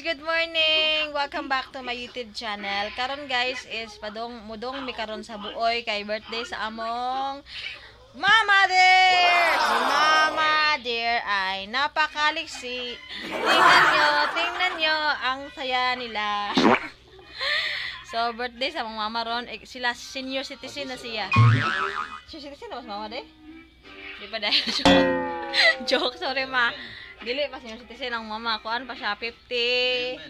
Good morning! Welcome back to my YouTube channel. Karon guys is padong mudong mi karon sa Buoy kay birthday sa among Mama dear! Si Mama dear ay napakaliksi. Tingnan nyo ang saya nila. So, birthday sa among mama ron. Eh, sila senior citizen na siya. Senior citizen na ba si mama de? Di pa dahil. Joke, sorry ma. Dili pa senior citizen ang mama. Kuan pa siya, 50.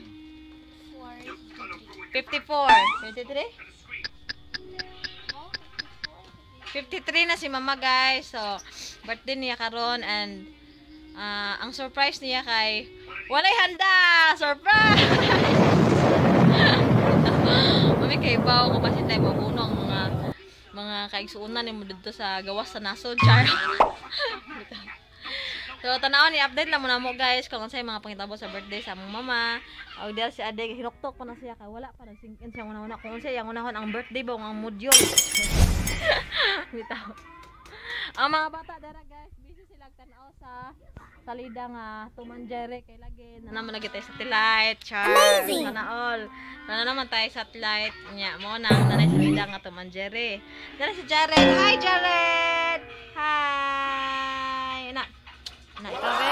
54. 53? 53 na si mama guys. So, birthday niya karon and ang surprise niya kay walay handa! Surprise! Mami kay bawo ko basin tayo mabuno ang mga kaigsuonan nimo didto sa gawas sa nasod char. So tan-awon ni update lang muna mo guys kung unsay mga pangitabo sa birthday sa among mama. Og diha si Ade hinuktok pa na siya kay wala pa nag-sink in siya una-una kung unsay ang unahon ang birthday ba ang module. Bitaw. Ang mga bata dara guys, busy sila tan-aw sa salida nga Tom and Jerry kay lagi na naman lagi tayo satellite. Char. Sana all. Sana naman tayo satellite nya mo na ang nanay salida nga Tom and Jerry. Dara si Jared. Hi Jared. Hi. Na. Na ikaw be?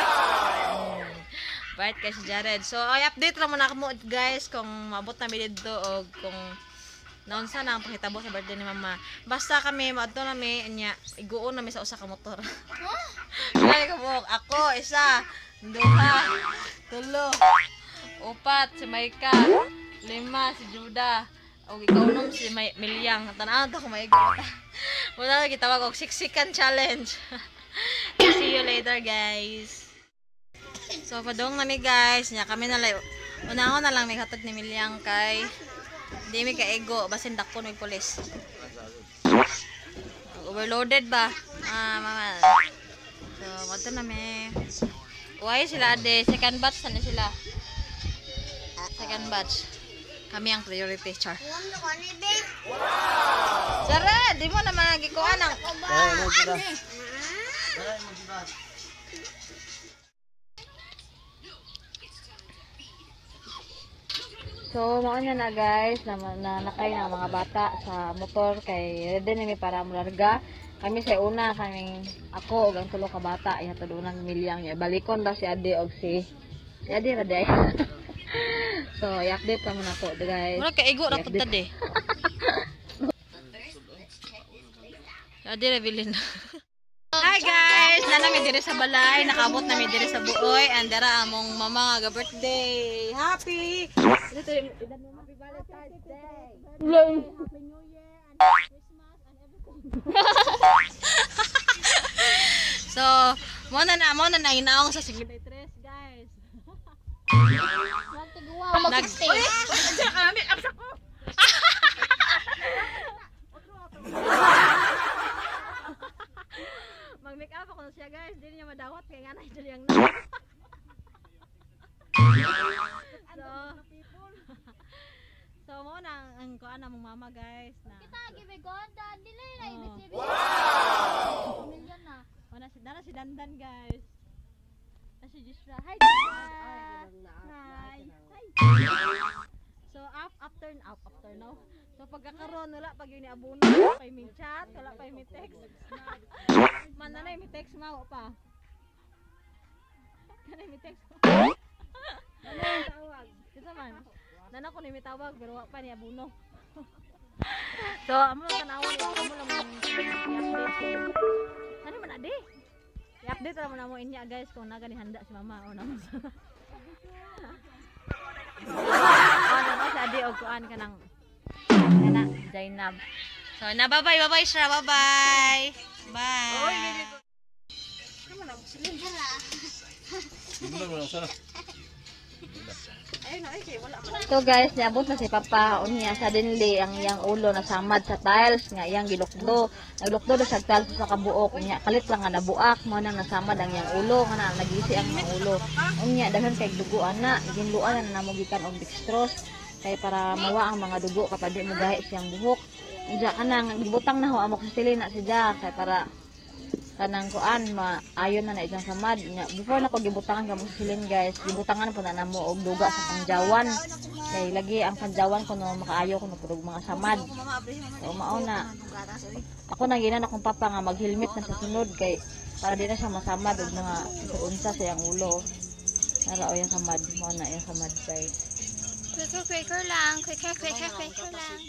Bait kay si Jared. So ay update ra mo na mo guys kung maabot na mi didto og kung naunsa na ang pangitabo sa birthday ni mama. Basta kami maadto nami nya iguon nami sa usa ka motor. Ay kabuok ako isa, duha, tulo, upat si Maika, lima si Juda, og ikaunom si May Milyang. Tan-aw ta kung maigo ta. Muna gitawag og siksikan challenge. See you later guys. So padong nami guys, nya kami na lang unahon na lang may hatag ni Milyang kay di mi kaego basin dakon mig pulis. Overloaded ba? Ah, mama. So, madto na mi. Uy, sila ade, second batch na sila. Second batch. Kami ang priority, char. Sara, di mo naman gikuan ang So, mao na na guys, na nakay na mga bata sa motor kay ready na mi para mularga. Kami sa una, kaming ako og ang tulo ka bata ihatod unang Milyang niya. Balikon ra si Ade og si Ade ra day. So, i-update pa mo na ko guys. Mura kaigo ra pud ta de. Ade ra bilin. Hi guys, nana mi diri sa balay, nakabot na mi diri sa Buoy and dara among mama nga birthday. Happy. Happy Valentine's Day. Happy New Year and Christmas and everything. So, mo na inaong sa 53 guys. Mag 60. Mag-make up ako na siya guys, di niya madawat kay nga na ito yang na. So, mo na ang kuan na mong mama guys na. Kita gibegonda dili na ibig. Wow! Million na. Wala si dara si Dandan guys. Na si Jisra. Hi Jisra. Hi. Hi. So after now. So pagkakaroon wala pag yun ni abono, wala pa mi chat, wala pa mi text. Mananay mi text mao pa. Kanay mi text. Nanay tawag. Kinsa man? Nana ko ni mi tawag pero wa pa ni abono. So amo lang tan-awon ni amo lang i-update. Ano man ade? I-update ra man namo inya guys kung naga ni handa si mama o namo. Oh, nana si ade og kuan kanang kana Zainab. So na bye-bye, bye-bye Shra, bye-bye. Bye. So guys, niabot na si Papa unya suddenly ang iyang ulo nasamad sa tiles nga iyang gilukdo. Naglukdo na sa tiles sa kabuok unya kalit lang nga nabuak mo nang nasamad ang iyang ulo kana nagisi ang iyang ulo. Unya daghan kay dugo ana, ginluan na namo gikan og dextrose kay para mawa ang mga dugo kapag di mo gahi siyang buhok. Unya kanang gibutang na ho amok sa silina siya kay para Kanang kuan maayon na na isang samad. Nya, before na ko gibutangan kamo sa silin guys, gibutangan po na namo og duga sa Pangjawan. Kay lagi ang Pangjawan kuno makaayo kuno pud og mga samad. So mao na. Ako nang ginan akong papa nga mag-helmet na sa sunod kay para di na siya masamad og mga unsa sa iyang ulo. Nara o yung samad, mao na yung samad guys. Quicker, quicker lang. Quicker, quicker, quicker lang.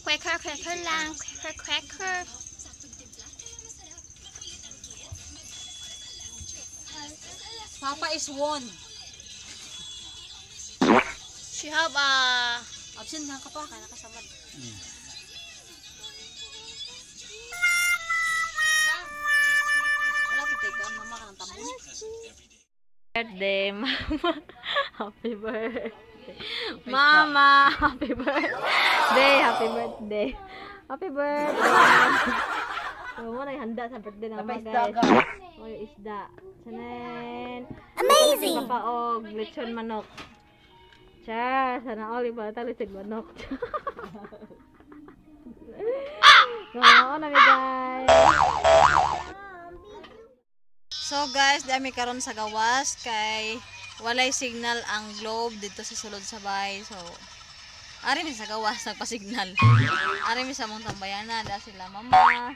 Quicker, quicker lang. Quicker, quicker. Papa is one. She have a... Absent na ka pa, kaya nakasamad. Wala pa tayo, mama ka ng tambon. Birthday, mama. Happy birthday. Mama, happy birthday. Happy birthday. Happy birthday. So, mo na handa sa birthday ng mama, guys. O, yung isda. Chanen. Amazing! Papa og lechon manok. Char, sana all iba ta lechon manok. So, na mi guys. So guys, dami karon sa gawas kay walay signal ang globe dito sa sulod sa bay. So, ari mi sa gawas nagpa-signal. Ari mi sa mong tambayana da sila mama.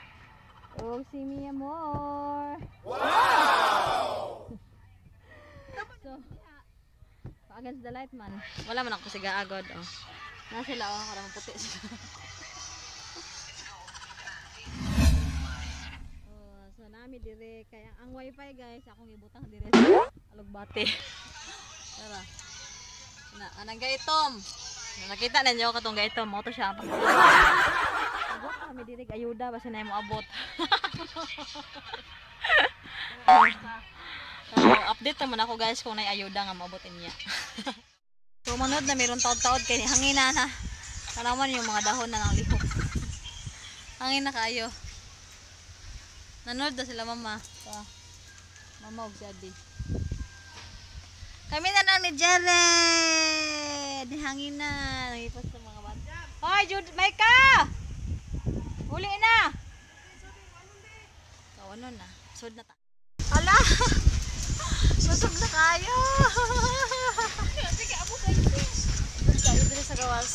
Og si Mia Moore. Wow! So, against the light man. Wala man ako siga agad oh. Na sila oh, karang puti sila. Oh, so nami dire kaya ang wifi guys akong ibutang dire sa alugbate. Tara. Na anang gaitom. Nakita ninyo katong gaitom mo to siya. Abot kami dire ayuda basta na mo abot. So, update naman ako guys kung nay ayuda nga maabot niya. So manood na meron taod-taod kay hangin na na. Tanawan yung mga dahon na nang lihok. Hangin na kayo. Nanood na sila mama. So, mama og si Adi. Kami na lang ni Jared. Hangin na. Nangipas sa mga bata. Hoy, Jude, Maika! Uli na! So, ano na? Sud na ta. Ala! Busog na kayo! Sige, abo kayo. Kayo dito sa gawas.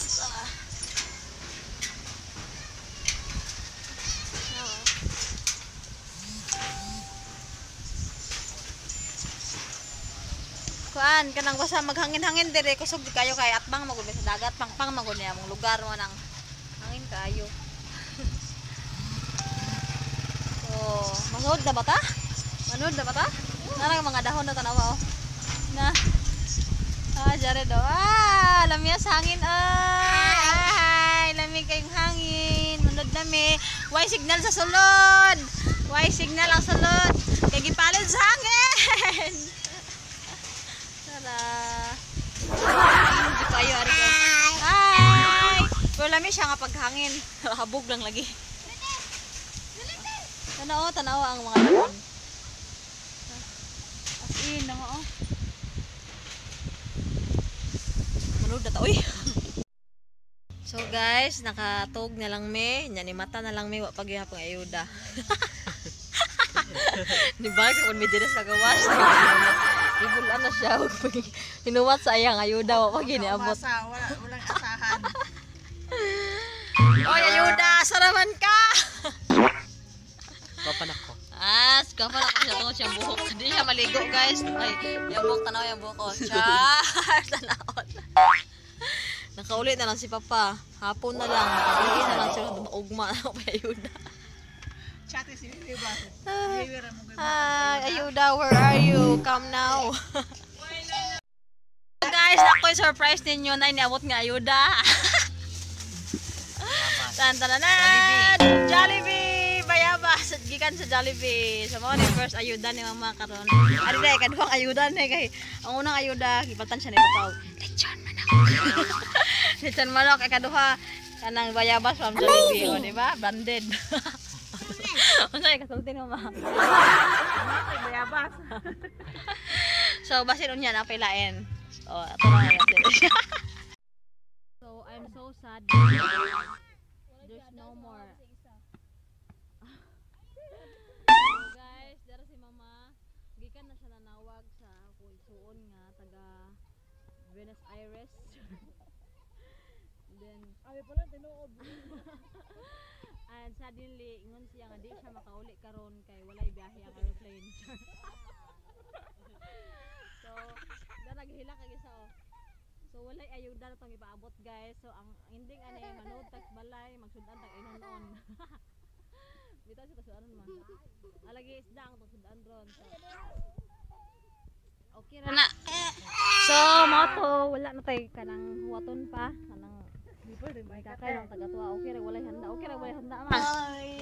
Kuan, kanang basta maghangin-hangin dire kusog di kayo kay atbang magud sa dagat, pangpang magud niya among lugar mo nang hangin kayo. So, manood na ba ta? Manood na ba ta? Narang mga dahon na tanawa oh. Na. Ah, Jared oh. Ah, lamia sa hangin ah. Ay, lamig kayong hangin. Manood nami. Why signal sa sulod? Why signal ang sulod? Kay gipalid sa hangin. Tara. Hindi kayo ari guys. Hi. Pero lami siya nga paghangin. Habog lang lagi. Tanaw, tanaw ang mga dahon. As in, oh. Manood na ta, uy. So guys, nakatog na lang me. Nya ni mata na lang me, wa pa gihapon ayuda. Di ba kung may dire sa gawas. Ibulan na siya og hinuwat sa iyang ayuda wa pa giniabot. Wala, walang asahan. Oy, ayuda, saraman ka. Kapanak ko. Ah, kapanak ko siya tungod siyang buhok. Di siya maligo, guys. Ay, yung buhok, tanaw yung buhok ko. Char, tanaw. Nakauli na lang si Papa. Hapon na lang. Nakauli na lang siya. Ugma na ako pa ayuda. Chat si Bibi ba? Hi, ayuda, where are you? Come now. Guys, ako'y surprise ninyo na iniabot nga ayuda. Tan-tananan! Jollibee! Bayabas! Gikan sa Jollibee. So, mga ni first ayuda ni Mama karon. Ari dai kaduhang ayuda ni kay ang unang ayuda gipatan siya ni Papa. Lechon manok. Lechon manok kay kaduha kanang bayabas from Jollibee, o, di ba? Branded. Unsa kay kasulti ni Mama? Bayabas. So, basin unya na pilain. So, ato na nga. So, I'm so sad. There's no more. Nitawag sa akong igsuon nga taga Buenos Aires. Then Abi pala tinuod. And suddenly ingon siya nga di siya makauli karon kay walay biyahe ang aeroplane. So, da naghilak kag isa oh. So walay ayuda na tong ipaabot, guys. So ang ending ani, manood tag balay, magsud-an tag inon-on. Bitaw siya tasudanon ma. Alagi isda ang tong sudan ron. So, okay ra na. So mao to, wala na tay kanang huwaton pa kanang may kakay lang taga tuwa. Okay ra walay handa. Okay ra walay handa, ma.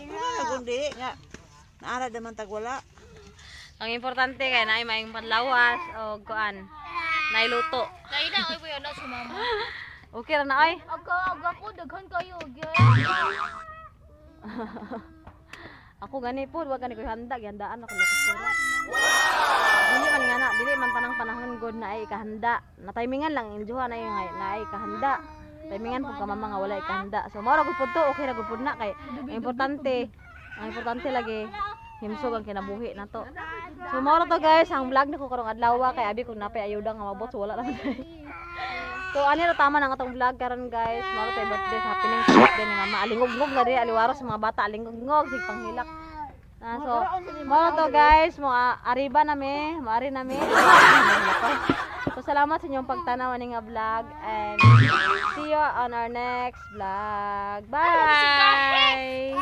Wala kundi nga. Naara naman tag wala. Ang importante kay naay maayong panlawas o kuan. Nailuto. Dahil na, oy, wala na si mama. Okay ra na ay. Aga, aga ko, daghan kayo, gyud. Ako gani po, wag gani ko handa, gihandaan ako lakas pura. Dili man nga na, dili man tanang panahon god na ay kahanda. Na timingan lang injuha na yung na ay kahanda. Timingan pud ka, mama, nga wala ikahanda. So mao ra gud pud to, okay ra gud pud na kay ang importante lagi himsog ang kinabuhi nato. So mao ra to, guys, ang vlog nako karong adlaw kay abi kung napay ayuda nga mabot, so wala naman. So ani ra tama nang atong vlog karon, guys. Mao ra tay birthday, happening sa birthday ni mama. Alingugngog na diri, aliwaro sa mga bata, alingugngog sig panghilak. Ah, so mao ra to, guys, mo ariba na mi, moari na mi. So salamat sa inyong pagtanaw ani nga vlog and see you on our next vlog. Bye.